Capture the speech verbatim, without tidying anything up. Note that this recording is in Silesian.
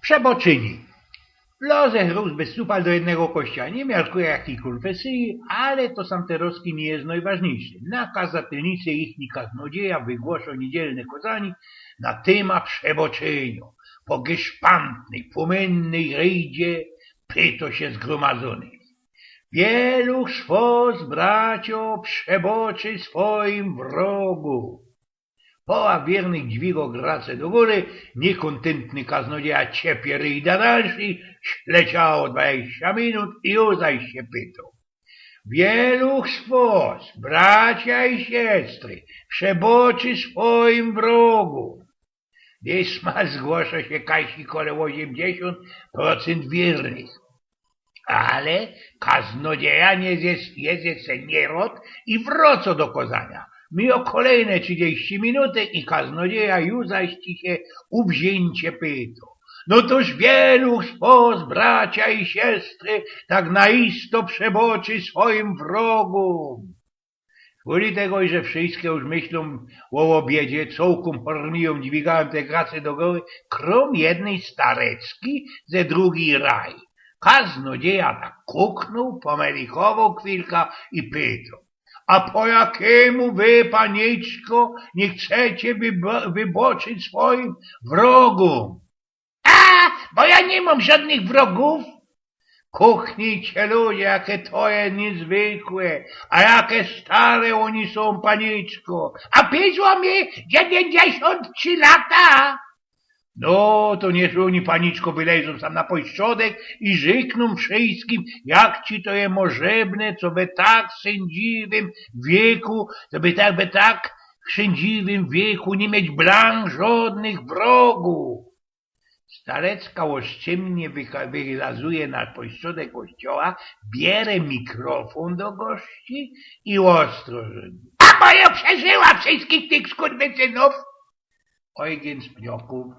Przeboczyni. Lozech rōz bez supal do jednego kościoła. Niy miarkuja jakij kōnfesyje, ale to sam te rozkminy je nojważniyjsze. Na kazatelnice jichni kaznodzieja wygłoszo niydzielne kozanie na tyma przeboczynio. Po gyszpantnyj, płōmynnyj rejdzie pyto sie zgrōmadzōnych: Wielu z wos, bracio, przeboczy swojim wrogōm? Poła wiernych dźwigo race do gōry, niykōntyntny kaznodzieja ciepie ryj dalszyj, śleciało dwadziścia minut i już zaś sie pyto: Wielu z wos, bracia i siostry, przeboczy swojim wrogōm? Dysma zgłoszo sie kajsi kole ôziymdziesiōnt procynt wiernych. Ale kaznodzieja niy zje-, niy zje se nierod i wroco do kozania. Mijo kolejne trzidziści minuty i kaznodzieja już zaś sie ôwziyncie pyto: No tōż wielu z wos, bracia i siostry, tak na isto przeboczy swojim wrogōm? Woli tego, że wszyjske już myślōm ô ôbiedzie, cołkōm hornijōm dźwigajōm te race do gōry, krōm jednyj stareckij ze drugij raj. Kaznodzieja tak kuknōł, pomelikowoł chwilka i pyto: A po jakymu wy, paniczko, niy chcecie wybo-, wyboczyć swojim wrogōm? A, bo jo niy mōm żodnych wrogōw. Kuchnijcie, ludzie, jake to je niyzwykłe, a jake stare ôni sōm, paniczko. A piszło mi dziewiyńćdziesiōnt trzi lata. No, to niych ôni, paniczko, wylezōm sam na pojstrzodek i rzyknōm wszyjskim, jak ci to je możebne, co we tak syndziwym wieku, co we tak, we tak syndziwym wieku niy mieć blank żodnych wrogōw. Starecka ôszczymnie wyka-, wylazuje na pojstrzodek kościoła, bierze mikrofōn do gorzci i ôstro rzecze: A bo jo przeżyła wszyjskich tych skurwysynōw. Ôjgyn z Pniokōw